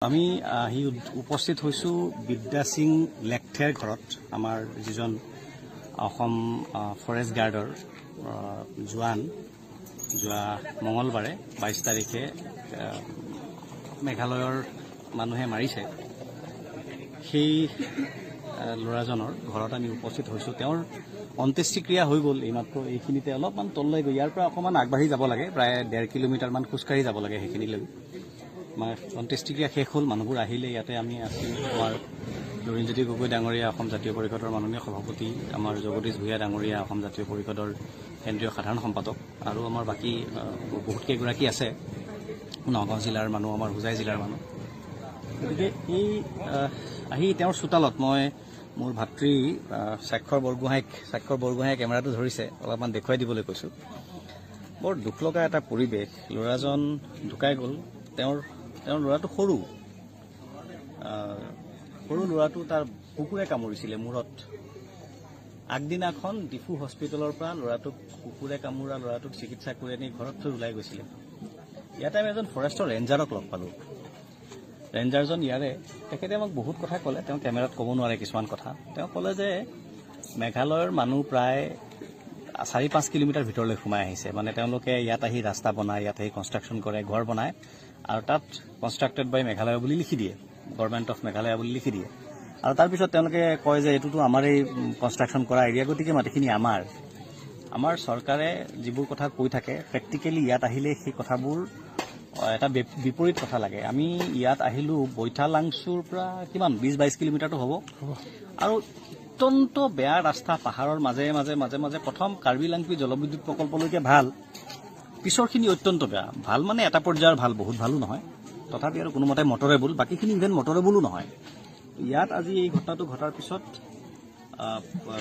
আমি আহি উপস্থিত হৈছোঁ বিদ্যা সিং লেকথেৰ ঘৰত। আমাৰ যিজন অসম ফৰেষ্ট গাৰ্ডৰ জোৱান যোৱা মঙলবাৰে 22 তাৰিখে মেঘালয়ৰ মানুহে মাৰিছে, সেই ল'ৰাজনৰ ঘৰত আমি উপস্থিত হৈছোঁ। তেওঁৰ অন্ত্যেষ্টিক্ৰিয়া হৈ গ'ল এইমাত্ৰ। এইখিনিতে অলপমান তললৈ গৈ ইয়াৰ পৰা অকণমান আগবাঢ়ি যাব লাগে, প্ৰায় 1.5 কিলোমিটাৰমান খোজকাঢ়ি যাব লাগে সেইখিনিলৈ। আমাৰ অন্ত্যেষ্টিক্ৰিয়া শেষ হ'ল, মানুহবোৰ আহিলে। ইয়াতে আমি আছোঁ, আমাৰ লুৰিণজ্যোতি গগৈ ডাঙৰীয়া, অসম জাতীয় পৰিষদৰ মাননীয় সভাপতি, আমাৰ জগদীশ ভূঞা ডাঙৰীয়া, অসম জাতীয় পৰিষদৰ কেন্দ্ৰীয় সাধাৰণ সম্পাদক, আৰু আমাৰ বাকী বহুত কেইগৰাকী আছে, নগাঁও জিলাৰ মানুহ, আমাৰ হোজাই জিলাৰ মানুহ। গতিকে এই আহি তেওঁৰ চোতালত মই মোৰ ভাতৃ স্বাক্ষৰ বৰগোহাঁইক, স্বাক্ষৰ বৰগোহাঁয়ে কেমেৰাটো ধৰিছে, অলপমান দেখুৱাই দিবলৈ কৈছোঁ। বৰ দুখ লগা এটা পৰিৱেশ। ল'ৰাজন ঢুকাই গ'ল। তেওঁৰ তেওঁৰ ল'ৰাটো সৰু, সৰু ল'ৰাটো, তাৰ কুকুৰে কামুৰিছিলে মূৰত। আগদিনাখন ডিফু হস্পিটেলৰ পৰা ল'ৰাটোক, কুকুৰে কামোৰা ল'ৰাটোক চিকিৎসা কৰি আনি ঘৰত থৈ ওলাই গৈছিলে। ইয়াতে আমি এজন ফৰেষ্টৰ ৰেঞ্জাৰক লগ পালোঁ। ৰেঞ্জাৰজন ইয়াৰে, তেখেতে আমাক বহুত কথা ক'লে। তেওঁ কেমেৰাত ক'ব নোৱাৰে কিছুমান কথা। তেওঁ ক'লে যে মেঘালয়ৰ মানুহ প্ৰায় 4-5 কিলোমিটাৰ ভিতৰলৈ সোমাই আহিছে। মানে তেওঁলোকে ইয়াত আহি ৰাস্তা বনায়, ইয়াত আহি কনষ্ট্ৰাকশ্যন কৰে, ঘৰ বনায় আৰু তাত কনষ্ট্ৰাক্টেড বাই মেঘালয় বুলি লিখি দিয়ে, গভৰ্ণমেণ্ট অফ মেঘালয় বুলি লিখি দিয়ে। আৰু তাৰপিছত তেওঁলোকে কয় যে এইটোতো আমাৰেই কনষ্ট্ৰাকশ্যন কৰা এৰিয়া, গতিকে মাটিখিনি আমাৰ। আমাৰ চৰকাৰে যিবোৰ কথা কৈ থাকে, প্ৰেক্টিকেলি ইয়াত আহিলে সেই কথাবোৰ এটা বিপৰীত কথা লাগে। আমি ইয়াত আহিলোঁ, বৈঠালাংচুৰ পৰা কিমান, 20-22 কিলোমিটাৰটো হ'ব আৰু অত্যন্ত বেয়া ৰাস্তা, পাহাৰৰ মাজে মাজে মাজে মাজে। প্ৰথম কাৰ্বি লাংপি জলবিদ্যুৎ প্ৰকল্পলৈকে ভাল, পিছৰখিনি অত্যন্ত বেয়া। ভাল মানে এটা পৰ্যায়ৰ ভাল, বহুত ভালো নহয়, তথাপি আৰু কোনোমতে মটৰেবল, বাকীখিনি ইভেন মটৰেবলো নহয়। ইয়াত আজি এই ঘটনাটো ঘটাৰ পিছত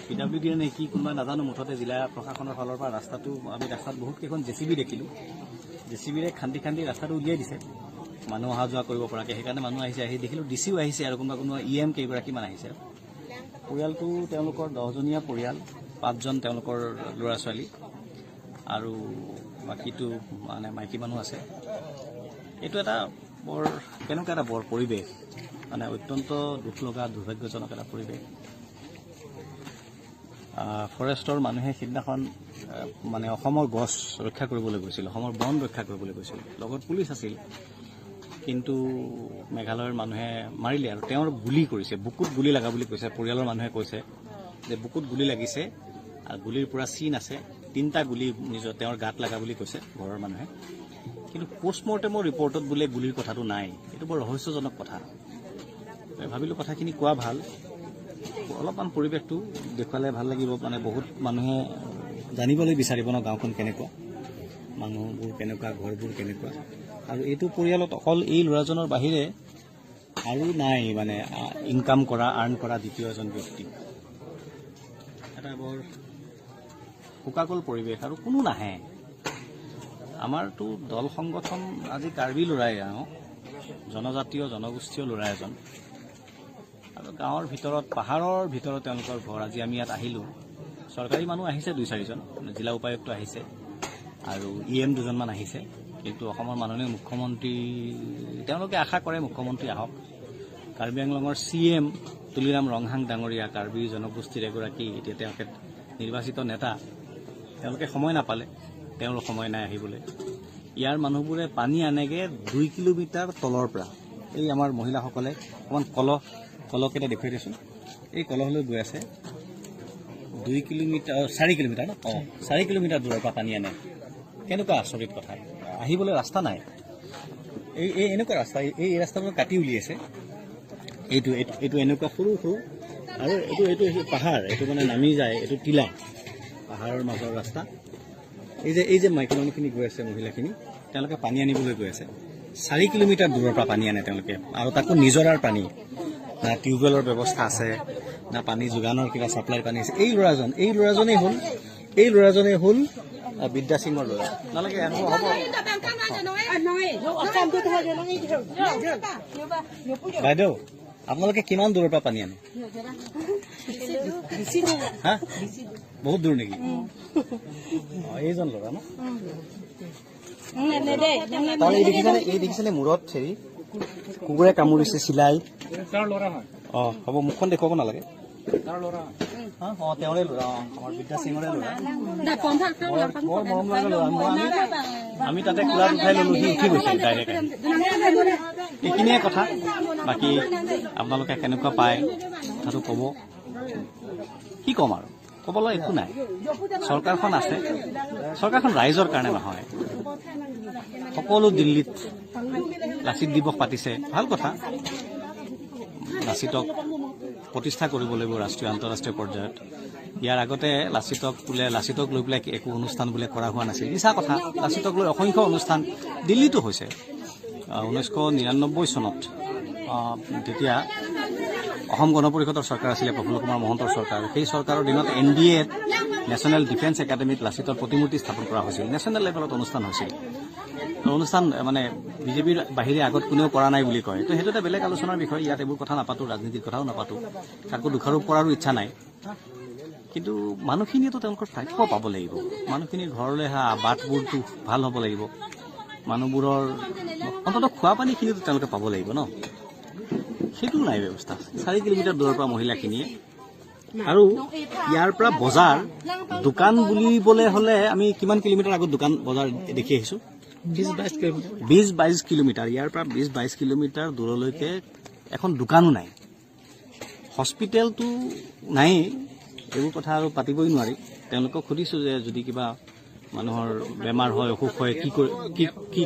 পিডাব্লিউ ডিয়ে নে কি কোনোবা নাজানো, মুঠতে জিলা প্ৰশাসনৰ ফালৰ পৰা ৰাস্তাটো, আমি ৰাস্তাত বহুত কেইখন জেচিবি দেখিলোঁ। জেচিবিৰে খান্দি খান্দি ৰাস্তাটো উলিয়াই দিছে মানুহ অহা যোৱা কৰিব পৰাকৈ। সেইকাৰণে মানুহ আহিছে। আহি দেখিলোঁ ডি চিও আহিছে আৰু কোনোবা কোনোবা ই এম কেইগৰাকীমান আহিছে। পৰিয়ালটো তেওঁলোকৰ 10জনীয়া পৰিয়াল, পাঁচজন তেওঁলোকৰ ল'ৰা ছোৱালী আৰু বাকীটো মানে মাইকী মানুহ আছে। এইটো এটা বৰ কেনেকুৱা এটা বৰ পৰিৱেশ, মানে অত্যন্ত দুখ লগা, দুৰ্ভাগ্যজনক এটা পৰিৱেশ। ফৰেষ্টৰ মানুহে সিদিনাখন মানে অসমৰ গছ ৰক্ষা কৰিবলৈ গৈছিল, অসমৰ বন ৰক্ষা কৰিবলৈ গৈছিল, লগত পুলিচ আছিল, কিন্তু মেঘালয়ৰ মানুহে মাৰিলে। আৰু তেওঁৰ গুলি কৰিছে, বুকুত গুলি লগা বুলি কৈছে। পৰিয়ালৰ মানুহে কৈছে যে বুকুত গুলি লাগিছে আৰু গুলিৰ পৰা চিন আছে, তিনিটা গুলি নিজৰ তেওঁৰ গাত লগা বুলি কৈছে ঘৰৰ মানুহে। কিন্তু পষ্টমৰ্টেমৰ ৰিপৰ্টত বোলে গুলিৰ কথাটো নাই। এইটো বৰ ৰহস্যজনক কথা। মই ভাবিলোঁ কথাখিনি কোৱা ভাল, অলপমান পৰিৱেশটো দেখুৱালে ভাল লাগিব। মানে বহুত মানুহে জানিবলৈ বিচাৰিব ন, গাঁওখন কেনেকুৱা, মানুহবোৰ কেনেকুৱা, ঘৰবোৰ কেনেকুৱা। আৰু এইটো পৰিয়ালত অকল এই ল'ৰাজনৰ বাহিৰে আৰু নাই, মানে ইনকাম কৰা, আৰ্ণ কৰা দ্বিতীয় এজন ব্যক্তি। এটা বৰ শোকাকুল পৰিৱেশ আৰু কোনো নাহে। আমাৰতো দল সংগঠন, আজি কাৰ্বি ল'ৰাই আহোঁ, জনজাতীয় জনগোষ্ঠীয় ল'ৰা এজন আৰু গাঁৱৰ ভিতৰত, পাহাৰৰ ভিতৰত তেওঁলোকৰ ঘৰ। আজি আমি ইয়াত আহিলোঁ, চৰকাৰী মানুহ আহিছে দুই চাৰিজন, জিলা উপায়ুক্ত আহিছে আৰু ই এম দুজনমান আহিছে। কিন্তু অসমৰ মাননীয় মুখ্যমন্ত্ৰী, তেওঁলোকে আশা কৰে মুখ্যমন্ত্ৰী আহক। কাৰ্বি আংলঙৰ চি এম তুলিৰাম ৰংহাং ডাঙৰীয়া, কাৰ্বি জনগোষ্ঠীৰ এগৰাকী এতিয়া তেওঁলোকে নিৰ্বাচিত নেতা, তেওঁলোকে সময় নাপালে, তেওঁৰ সময় নাই আহিবলৈ। ইয়াৰ মানুহবোৰে পানী আনেগৈ 2 কিলোমিটাৰ তলৰ পৰা। এই আমাৰ মহিলাসকলে, অকণমান কলহকেইটা দেখুৱাই দিয়াচোন। এই কলহলৈ গৈ আছে 2 কিলোমিটাৰ, 4 কিলোমিটাৰ ন? অঁ, 4 কিলোমিটাৰ দূৰৰ পৰা পানী আনে। কেনেকুৱা আচৰিত কথা! আহিবলৈ ৰাস্তা নাই। এই এই এনেকুৱা ৰাস্তা, এই এই ৰাস্তাটো কাটি উলিয়াইছে। এইটো এইটো এইটো এনেকুৱা সৰু সৰু আৰু এইটো এইটো এইটো পাহাৰ, এইটো মানে নামি যায়, এইটো টিলা, পাহাৰৰ মাজৰ ৰাস্তা। এই যে মাইকী মানুহখিনি গৈ আছে, মহিলাখিনি, তেওঁলোকে পানী আনিবলৈ গৈ আছে। 4 কিলোমিটাৰ দূৰৰ পৰা পানী আনে তেওঁলোকে আৰু তাকো নিজৰাৰ পানী। না টিউবৱেলৰ ব্যৱস্থা আছে, না পানী যোগানৰ কিবা ছাপ্লাইৰ পানী আছে। এই ল'ৰাজনেই হ'ল বিদ্যা সিঙৰ ল'ৰা। নালাগে, হ'ব হ'ব। বাইদেউ, আপোনালোকে কিমান দূৰৰ পৰা পানী আনে? হা, বহুত দূৰ নেকি? অ, এইজন ল'ৰা ন? তাৰ এই দেখিছেনে, এই দেখিছেনে মূৰত হেৰি কুকুৰে কামুৰিছে, চিলাই। অঁ, হ'ব, মুখখন দেখুৱাব নালাগে। অঁ, তেওঁৰে ল'ৰা। অঁ, আমাৰ বিদ্যা সিঙৰে ল'ৰা, বৰ মৰম লগা ল'ৰা। আমি তাতে কোলাত উঠাই ল'লো, সি উঠি গৈছে ডাইৰেক্ট। এইখিনিয়ে কথা। বাকী আপোনালোকে কেনেকুৱা পায় কথাটো ক'ব। কি ক'ম আৰু, ক'বলৈ একো নাই। চৰকাৰখন আছে, চৰকাৰখন ৰাইজৰ কাৰণে নহয়। সকলো দিল্লীত লাচিত দিৱস পাতিছে, ভাল কথা। লাচিতক প্ৰতিষ্ঠা কৰিব লাগিব ৰাষ্ট্ৰীয় আন্তঃৰাষ্ট্ৰীয় পৰ্যায়ত। ইয়াৰ আগতে লাচিতক লৈ পেলাই একো অনুষ্ঠান বোলে কৰা হোৱা নাছিল, মিছা কথা। লাচিতক লৈ অসংখ্য অনুষ্ঠান দিল্লীতো হৈছে। 1999 চনত তেতিয়া অসম গণ পৰিষদৰ চৰকাৰ আছিলে, প্ৰফুল্ল কুমাৰ মহন্তৰ চৰকাৰ। সেই চৰকাৰৰ দিনত NDA national defence একাডেমীত লাচিতৰ প্ৰতিমূৰ্তি স্থাপন কৰা হৈছিল। নেশ্যনেল লেভেলত অনুষ্ঠান হৈছিল। অনুষ্ঠান মানে বিজেপিৰ বাহিৰে আগত কোনেও কৰা নাই বুলি কয়। তো সেইটো এটা বেলেগ আলোচনাৰ বিষয়, ইয়াত এইবোৰ কথা নাপাতো, ৰাজনীতিৰ কথাও নাপাতো, কাকো দোষাৰোপ কৰাৰো ইচ্ছা নাই। কিন্তু মানুহখিনিয়েতো তেওঁলোকৰ প্ৰাপ্য পাব লাগিব। মানুহখিনিৰ ঘৰলৈ অহা বাটবোৰতো ভাল হ'ব লাগিব, মানুহবোৰৰ অন্ততঃ খোৱা পানীখিনিতো তেওঁলোকে পাব লাগিব ন। সেইটো নাই ব্যৱস্থা। 4 কিলোমিটাৰ দূৰৰ পৰা মহিলাখিনিয়ে, আৰু ইয়াৰ পৰা বজাৰ দোকান বুলিবলৈ হ'লে আমি কিমান কিলোমিটাৰ আগত দোকান বজাৰ দেখি আহিছোঁ? 20-22 কিলোমিটাৰ। ইয়াৰ পৰা 20-22 কিলোমিটাৰ দূৰলৈকে এখন দোকানো নাই, হস্পিটেলটো নায়েই। এইবোৰ কথা আৰু পাতিবই নোৱাৰি। তেওঁলোকক সুধিছোঁ যে যদি কিবা মানুহৰ বেমাৰ হয়, অসুখ হয়, কি কি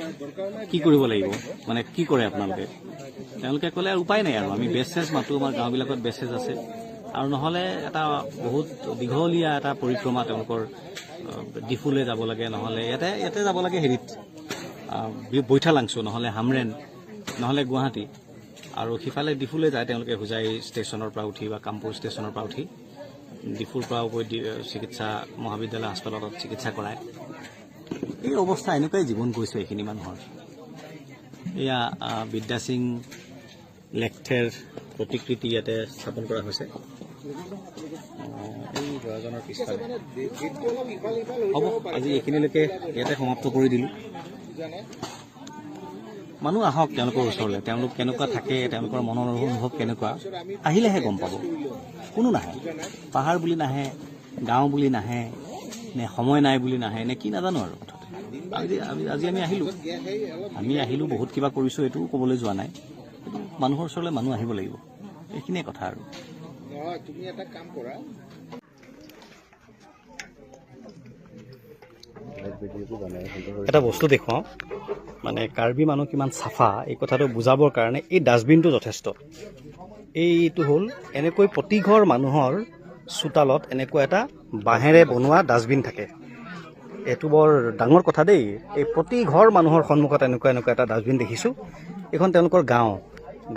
কি কৰিব লাগিব, মানে কি কৰে আপোনালোকে? তেওঁলোকে ক'লে আৰু উপায় নাই আৰু, আমি বেচেজ মাতো, আমাৰ গাঁওবিলাকত বেচেজ আছে, আৰু নহ'লে এটা বহুত দীঘলীয়া এটা পৰিক্ৰমা তেওঁলোকৰ ডিফুলৈ যাব লাগে, নহ'লে ইয়াতে যাব লাগে হেৰিত বৈঠালাংচু, নহ'লে হামৰেন, নহ'লে গুৱাহাটী। আৰু সিফালে ডিফুলৈ যায় তেওঁলোকে, হোজাই ষ্টেচনৰ পৰা উঠি বা কামপুৰ ষ্টেচনৰ পৰা উঠি ডিফুৰ পৰাও গৈ চিকিৎসা মহাবিদ্যালয় হাস্পতালত চিকিৎসা কৰায়। এই অৱস্থা, এনেকুৱাই জীৱন গৈছে এইখিনি মানুহৰ। এয়া বিদ্যা সিং লেখথেৰ প্ৰতিকৃতি ইয়াতে স্থাপন কৰা হৈছে। এই ল'ৰাজনৰ পিছফালে। হ'ব, আজি এইখিনিলৈকে ইয়াতে সমাপ্ত কৰি দিলোঁ। মানুহ আহক তেওঁলোকৰ ওচৰলৈ, তেওঁলোক কেনেকুৱা থাকে, তেওঁলোকৰ মনৰ অনুভৱ কেনেকুৱা, আহিলেহে গম পাব। কোনো নাহে, পাহাৰ বুলি নাহে, গাঁও বুলি নাহে, নে সময় নাই বুলি নাহে, নে কি নাজানো আৰু। মুঠতে আজি আমি আহিলোঁ, বহুত কিবা কৰিছোঁ, এইটোও ক'বলৈ যোৱা নাই। কিন্তু মানুহৰ ওচৰলৈ মানুহ আহিব লাগিব, এইখিনিয়ে কথা আৰু। এটা বস্তু দেখুৱাওঁ, মানে কাৰ্বি মানুহ কিমান চাফা এই কথাটো বুজাবৰ কাৰণে এই ডাষ্টবিনটো যথেষ্ট। এইটো হ'ল এনেকৈ প্ৰতিঘৰ মানুহৰ চোতালত এনেকুৱা এটা বাঁহেৰে বনোৱা ডাষ্টবিন থাকে। এইটো বৰ ডাঙৰ কথা দেই। এই প্ৰতিঘৰ মানুহৰ সন্মুখত এনেকুৱা এনেকুৱা এটা ডাষ্টবিন দেখিছোঁ। এইখন তেওঁলোকৰ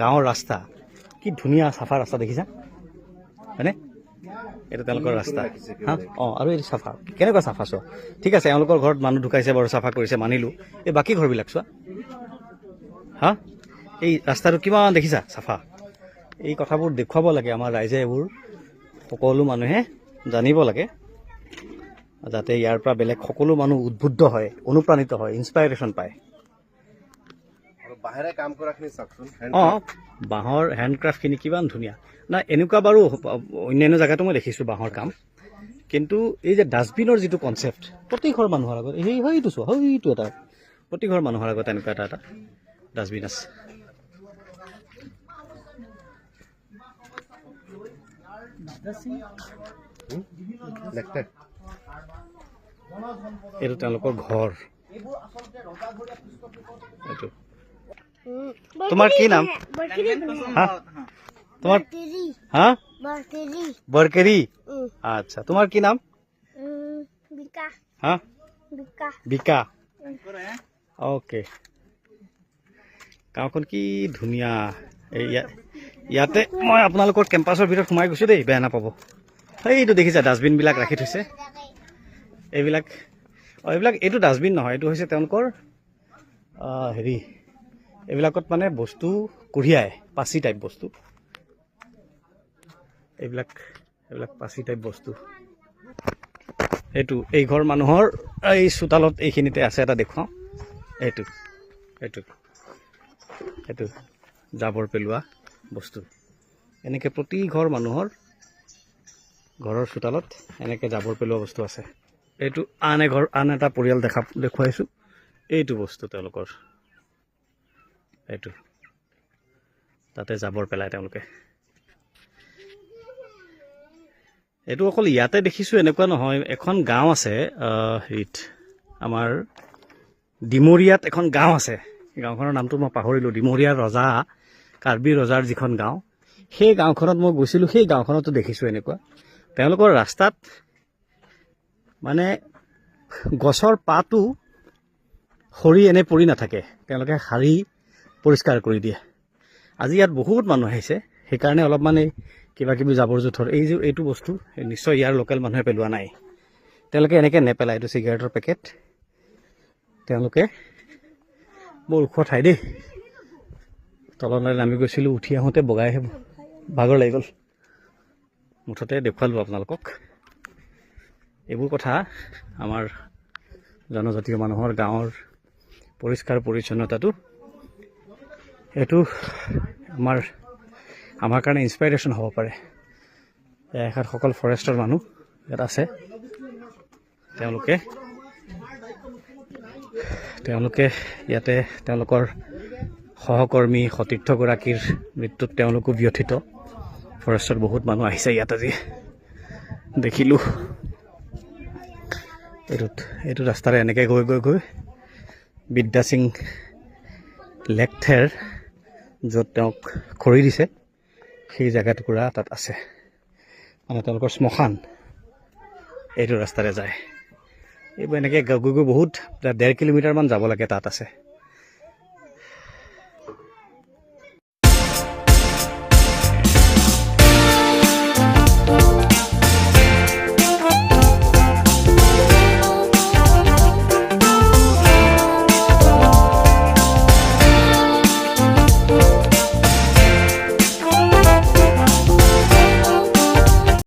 গাঁৱৰ ৰাস্তা, কি ধুনীয়া চাফা ৰাস্তা দেখিছা হয়নে? এইটো তেওঁলোকৰ ৰাস্তা। হা, অঁ, আৰু এইটো চাফা, কেনেকুৱা চাফা চোৱা। ঠিক আছে, এওঁলোকৰ ঘৰত মানুহ ঢুকাইছে বাৰু, চাফা কৰিছে মানিলোঁ। এই বাকী ঘৰবিলাক চোৱা, হা, এই ৰাস্তাটো কিমান দেখিছা চাফা। এই কথাবোৰ দেখুৱাব লাগে আমাৰ ৰাইজে, এইবোৰ সকলো মানুহে জানিব লাগে, যাতে ইয়াৰ পৰা বেলেগ সকলো মানুহ উদ্বুদ্ধ হয়, অনুপ্ৰাণিত হয়, ইনস্পাইৰেশ্যন পায়। অঁ, বাঁহৰ হেণ্ডক্ৰাফ্টখিনি কিমান ধুনীয়া। না, এনেকুৱা বাৰু অন্যান্য জেগাতো মই দেখিছোঁ বাঁহৰ কাম, কিন্তু এই যে ডাষ্টবিনৰ যিটো কনচেপ্ট প্ৰতি ঘৰ মানুহৰ আগত, সেই সেইটো চোৱা, সেইটো এটা প্ৰতি ঘৰ মানুহৰ আগত এনেকুৱা এটা এটা ডাষ্টবিন আছে। এইটো তেওঁলোকৰ ঘৰ। এইটো তোমাৰ কি নাম? হা, তোমাৰ হা বৰকেৰী। আচ্ছা, তোমাৰ কি নাম? হা, বিকা। অ'কে, গাঁওখন কি ধুনীয়া। ইয়াতে মই আপোনালোকৰ কেম্পাছৰ ভিতৰত সোমাই গৈছোঁ দেই, বেয়া নাপাব। সেইটো দেখিছা ডাষ্টবিনবিলাক ৰাখি থৈছে। এইবিলাক এইবিলাক এইটো ডাষ্টবিন নহয়, এইটো হৈছে তেওঁলোকৰ হেৰি, এইবিলাকত মানে বস্তু কঢ়িয়াই, পাচি টাইপ বস্তু। এইবিলাক পাচি টাইপ বস্তু। এইটো এই ঘৰ মানুহৰ এই চোতালত এইখিনিতে আছে এটা দেখুৱাওঁ। এইটো এইটো এইটো জাবৰ পেলোৱা বস্তু। এনেকৈ প্ৰতি ঘৰ মানুহৰ ঘৰৰ চোতালত এনেকৈ জাবৰ পেলোৱা বস্তু আছে। এইটো আন এঘৰ, আন এটা পৰিয়াল দেখুৱাইছোঁ। এইটো বস্তু তেওঁলোকৰ, এইটো তাতে জাবৰ পেলায় তেওঁলোকে। এইটো অকল ইয়াতে দেখিছোঁ এনেকুৱা নহয়, এখন গাঁও আছে হেৰিত, আমাৰ ডিমৰীয়াত এখন গাঁও আছে। গাঁওখনৰ নামটো মই পাহৰিলোঁ। ডিমৰীয়া ৰজা, কাৰ্বি ৰজাৰ যিখন গাঁও, সেই গাঁওখনত মই গৈছিলোঁ। সেই গাঁওখনতো দেখিছোঁ এনেকুৱা। তেওঁলোকৰ ৰাস্তাত মানে গছৰ পাতো সৰি এনে পৰি নাথাকে, তেওঁলোকে সাৰি পৰিষ্কাৰ কৰি দিয়ে। আজি ইয়াত বহুত মানুহ আহিছে, সেইকাৰণে অলপমান এই কিবা কিবি জাবৰ জোঁথৰ, এই যে এইটো বস্তু নিশ্চয় ইয়াৰ লোকেল মানুহে পেলোৱা নাই, তেওঁলোকে এনেকৈ নেপেলায়। এইটো চিগাৰেটৰ পেকেট। তেওঁলোকে বৰ ওখ ঠাই দেই, তললৈ নামি গৈছিলোঁ, উঠি আহোঁতে বগাইহে ভাগৰ লাগি গ'ল। মুঠতে দেখুৱালোঁ আপোনালোকক এইবোৰ কথা। আমাৰ জনজাতীয় মানুহৰ গাঁৱৰ পৰিষ্কাৰ পৰিচ্ছন্নতাটো এইটো আমাৰ কাৰণে ইনস্পাইৰেশ্যন হ'ব পাৰে। এখেতসকল ফৰেষ্টৰ মানুহ ইয়াত আছে। তেওঁলোকে তেওঁলোকে ইয়াতে তেওঁলোকৰ সহকৰ্মী সতীৰ্থগৰাকীৰ মৃত্যুত তেওঁলোকো ব্যথিত। ফৰেষ্টৰ বহুত মানুহ আহিছে ইয়াত আজি দেখিলোঁ। এইটো ৰাস্তাৰে এনেকৈ গৈ গৈ গৈ বিদ্যাসিং লেকথেৰ, য'ত তেওঁক খৰি দিছে, সেই জেগা টুকুৰা তাত আছে, মানে তেওঁলোকৰ শ্মশান এইটো ৰাস্তাৰে যায়। এইবোৰ এনেকৈ গৈ গৈ বহুত 1.5 কিলোমিটাৰমান যাব লাগে, তাত আছে।